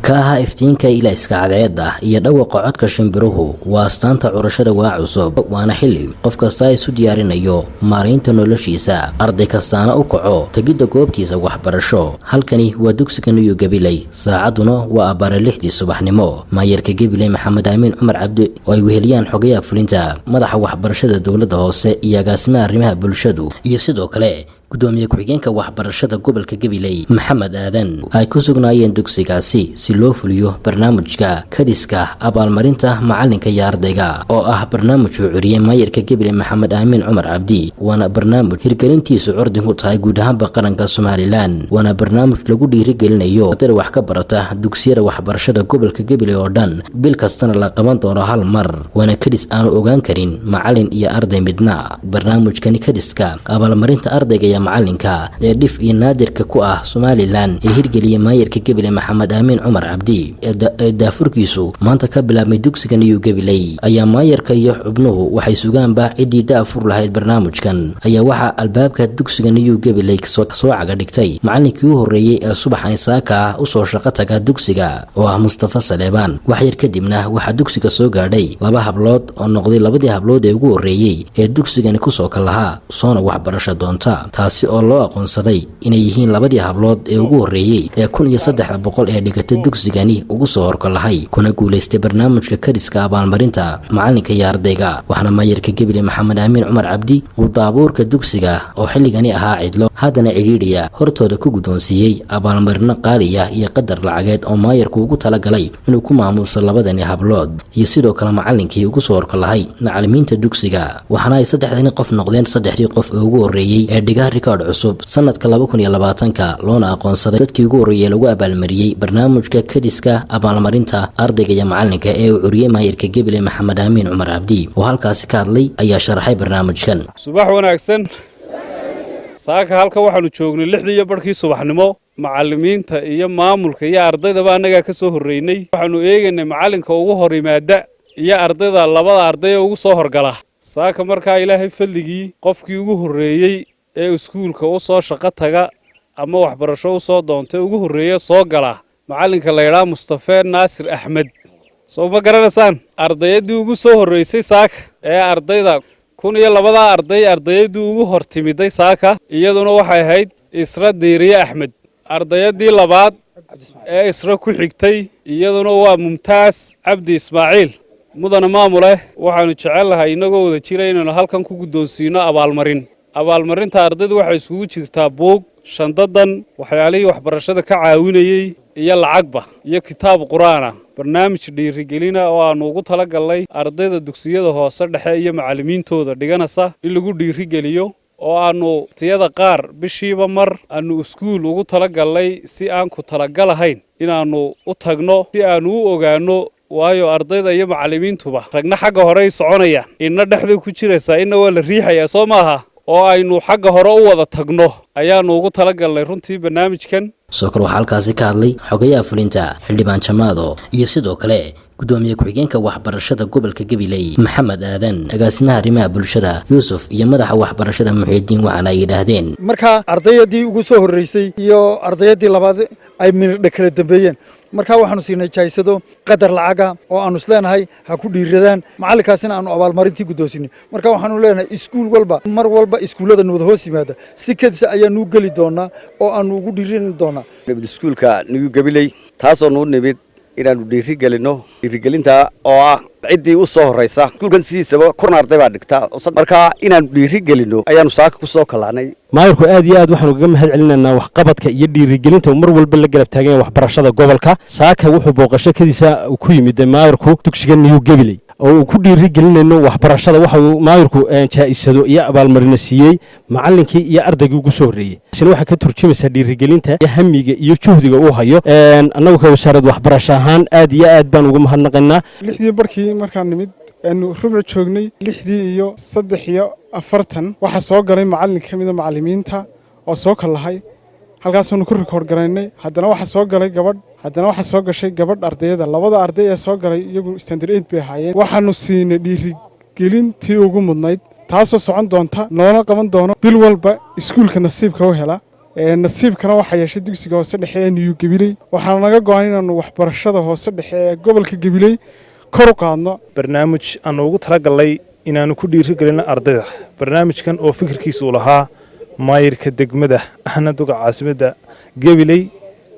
Ka aha iftiinka ilayska cadceedda iyo dhawaqa codka shimbiruhu waa astaanta curashada waa cusub, waana xilli qof kasta isu diyaarinayo maaraynta noloshiisa, arday kastaana u kaco tegidda goobtiisa waxbarasho. Halkani waa dugsiga New Gabiley, saacadduna waa abbaare 6dii subaxnimo. Maayarka Gabiley Maxamed Aamiin Cumar Cabdi oo ay weheliyaan xogayaha fulinta, madaxa waxbarashada dowladda hoose iyo agaasimaha arrimaha bulshadu, iyo sidoo kale gudoomiye ku-xigeenka waxbarashada gobolka Gabiley Maxamed Aadan, ay ku sugnaayeen dugsigaasi si loo fuliyo barnaamijka kadiska abaalmarinta macalinka iyo ardayga, oo ah barnaamij uu curiyey maayarka Gabiley Maxamed Aamiin Cumar Cabdi. Waana barnaamij hirgelintiisu curdin ku tahay guud ahaanba qaranka Somaliland, waana barnaamij lagu dhiirigelinayo ardayda wax ka barata dugsiyada waxbarashada gobolka Gabiley oo dhan, bil kastana la qaban doono hal mar, waana kadis aanu ogaan karin macalin iyo arday midna. Barnaamijkani kadiska abaalmarinta ardayga iyo macalinka ee dhif iyo naadirka ku ah Somaliland ee hirgeliyay maayarka Gabiley Maxamed Aamiin Cumar Cabdi, ee daafurkiisu maanta ka bilaabmay dugsiga New Gabiley, ayaa maayarka iyo xubnuhu waxay sugaanba ciddii daafur lahayd barnaamijkan. Ayaa waxaa albaabka dugsiga New Gabiley soo caga dhigtay macalinkii u horreeyey ee subaxani saaka ah usoo shaqo taga dugsiga, oo ah Mustafa Saleebaan. Waxyar kadibna waxaa dugsiga soo gaadhay laba hablood oo noqday labadii hablood ee ugu horreeyey ee dugsigani kusoo kalahaa soona waxbarasho doonta, taasi oo loo aqoonsaday inay yihiin labadii hablood ee ugu horreeyey ee 1300 ee dhigatay dugsigani ugu soo horkalahay, kuna guulaystay barnaamijka kadiska abaalmarinta macalinka iyo ardayga. Waxaana maayarka Gabiley Maxamed Aamiin Cumar Cabdi uu daabuurka dugsiga oo xilligani ahaa cidlo haddana cidhiidhiya hortooda ku guddoonsiiyey abaalmarino qaaliya iyo qadar lacageed oo maayarku ugu talagalay inuu ku maamuuso labadani hablood iyo sidoo kale macalinkii ugu soo horkalahay macalimiinta dugsiga. Waxaana ay saddexdani qof noqdeen saddexdii qof ee ugu horreeyey ee dhigaha rikoodh cusub sanadka 2020-ka, loona aqoonsaday dadkii ugu horreeyey lagu abaalmariyey barnaamijka kadiska abaalmarinta ardayga iyo macalinka ee uu curiyey maayarka Gabiley Maxamed Aamiin Cumar Cabdi. Oo halkaasi ka hadlay ayaa sharaxay barnaamijkan. Subax wanaagsan. Saaka halka waxaanu joognay 6:30kii subaxnimo. Macallimiinta iyo maamulka iyo ardaydaba annagaa ka soo horreynay. Waxaanu eegaynay macallinka ugu hor yimaada iyo ardayda, labada arday ee ugu soo horgala saaka. Markaa Ilaahay fadligii, qofkii ugu horreeyey ee iskuulka u soo shaqo taga ama waxbarasho u soo doontay ugu horreeye soo gala, macallinka la yidhaha Mustafe Naasir Axmed, soo ma garanaysaan? Ardayaddii ugu soo horreysay saaka ee ardayda 1002-da arday, ardayaddii ugu hor timiday saaka iyaduna waxay ahayd Isra Diiriye Axmed. Ardayaddii labaad ee Isra ku xigtay iyaduna waa Mumtaas Cabdi Ismaaciil. Mudane maamule, waxaanu jecel lahay innagoo wada jira inaynu halkan ku guddoonsiino abaalmarin. Abaalmarinta ardaydu waxay isugu jirtaa buug, shandadan, waxyaalihii waxbarashada ka caawinayey iyo lacagba iyo kitaab qur-aana. Barnaamij dhiirigelina oo aanu ugu talagalnay ardayda dugsiyada hoose dhexe iyo macallimiintooda dhiganaysa in lagu dhiirigeliyo, oo aanu waqtiyada qaar bishiiba mar aanu iskuul ugu talagalnay si aan ku talagalahayn inaannu u tagno, si aanu u ogaanno, waayo ardayda iyo macallimiintuba ragna xagga horey soconayaan, inna dhexday ku jiraysaa, inna waa la riixayaa, soo maaha? Oo aynu xagga hore u wada tagno ayaanu ugu talagalnay runtii barnaamijkan. Sidoo kale waxaa halkaasi ka hadlay xogayaha fulinta xildhibaan Jamaado iyo sidoo kale gudoomiye ku-xigeenka waxbarashada gobolka Gabiley Maxamed Aadan, agaasimaha arrimaha bulshada Yuusuf iyo madaxa waxbarashada Muxiidiin. Waxaana ay yidhaahdeen: Marka ardayaddii ugu soo horreysay iyo ardayaddii labaad ay minidha kala dambeeyeen, marka waxaanu siinay jaysado qadar lacaga oo aanu isleenahay ha ku dhiiradaan, macallinkaasina aanu abaalmarintii guddoonsinay. Marka waxaanu leenahay iskuul walba, mar walba iskuullada nuwada hoos yimaada si kedisa ayaanu geli doonaa oo aanu ugu dhiirin doonaa. Nimid iskuulka New Gabiley, taasoo nuu nimid inaanu dhiiri gelinno, dhiirigelinta oo ah ciddii u soo horraysa. Iskuulkan sidiisaba 1000 arday baa dhigta, marka inaanu dhiiri gelinno ayaanu saaka ku soo kalaanay. Maayarku aad iyo aad waxaanu kaga mahad celinaynaa waxqabadka iyo dhiirigelinta uu mar walba la garab taagan yahay waxbarashada gobolka. Saaka wuxuu booqasho kadiisa ku yimid maayarku dugsiga New Gabiley oo uu ku dhiiri gelinayno waxbarashada. Waxa uu maayarku jaa'isado iyo abaalmarino siiyey macallinkii iyo ardaygii ugu soo horreeyey. Isna waxay ka turjumaysaa dhiirigelinta iyo hamiga iyo juhdiga uu hayo. Annagu ka wasaarad waxbarasho ahaan aad iyo aad baan uga mahadnaqaynaa. 6:30kii markaan nimid aanu rubuc joognay, 6:43 waxaa soo galay macallin ka mida macallimiinta oo soo kallahay. Halkaasaanu ku rikoord garaynay. Haddana waxaa soo galay gabadh, haddana waxaa soo gashay gabadh ardayada. Labada arday ee soo galay iyagu standard 8 bay ahaayeen. Waxaanu siinay dhiirigelintii ugu mudnayd, taasoo socon doonta, noona qaban doono bil walba iskuulka nasiibka u hela. Nasiibkana waxaa yeeshay dugsiga hoose dhexe ee New Gabiley. Waxaana naga go-an inaanu waxbarashada hoose dhexe ee gobolka Gabiley kor u qaadno. Barnaamij aanu ugu talagalnay inaanu ku dhiirigelino ardayda, barnaamijkan oo fikirkiisa uu lahaa maayirka degmada ahna duqa caasimadda Gabiley,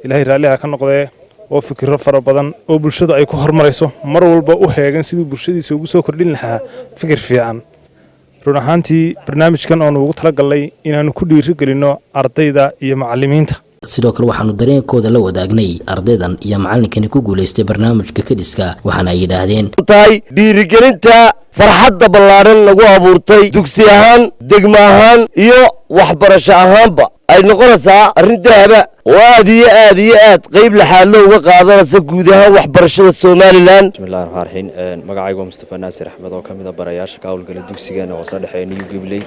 Ilaahay raalliha ka noqdee, oo fikiro fara badan oo bulshada ay ku horumarayso mar walba u heegan sidii bulshadiisa ugu soo kordhin lahaa fikir fiican. Run ahaantii, barnaamijkan oonu ugu talagalnay inaanu ku dhiirigelinno ardayda iyo macallimiinta. Sidoo kale waxaanu dareenkooda la wadaagnay ardaydan iyo macallinkani ku guulaystay barnaamijka kadiska, waxaana ay yidhaahdeen: Tahay dhiirigelinta farxadda ballaaran lagu abuurtay dugsi ahaan, degmo ahaan iyo waxbarasho ahaanba, ay noqonaysaa arrin dahaba oo aad iyo aad iyo aad qayb laxaadlo uga qaadanaysa guud ahaan waxbarashada Somaliland. Bismillahi raxmaan raxiim. Magacaygu waa Mustafa Naasir Axmed oo ka mid a barayaasha ka howlgala dugsigeena hoose dhexe ee New Gabiley.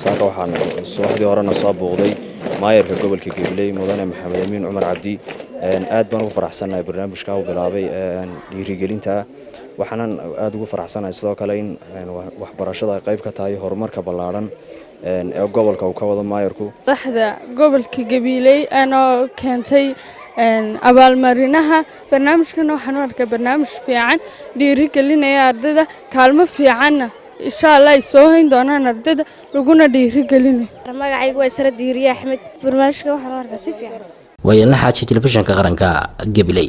Saaka waxaan subaxdii horena soo booqday maayarka gobolka Gabiley, Mudane Maxamed Amiin Cumar Cabdi. Aad baan ugu faraxsannahay barnaamijka uu bilaabay dhiirigelinta. Waxaanan aada ugu faraxsanahay sidoo kale in waxbarashada ay qayb ka tahay horumarka ballaadhan ee gobolka uu ka wado maayarku. Madaxda gobolka Gabiiley anoo keentay abaalmarinaha barnaamijkan, waxaan u arkaa barnaamij fiican, dhiirigelinaya ardayda, kaalmo fiicanna insha Allah ay soo hayn doonaan ardayda laguna dhiirigelinayo. Magacaygu waa Isra Diiriye Axmed. Barnaamijkan waxaan u arkaa si fiican. Waayeelna Xaaji, Telefishinka Qaranka, Gabiley.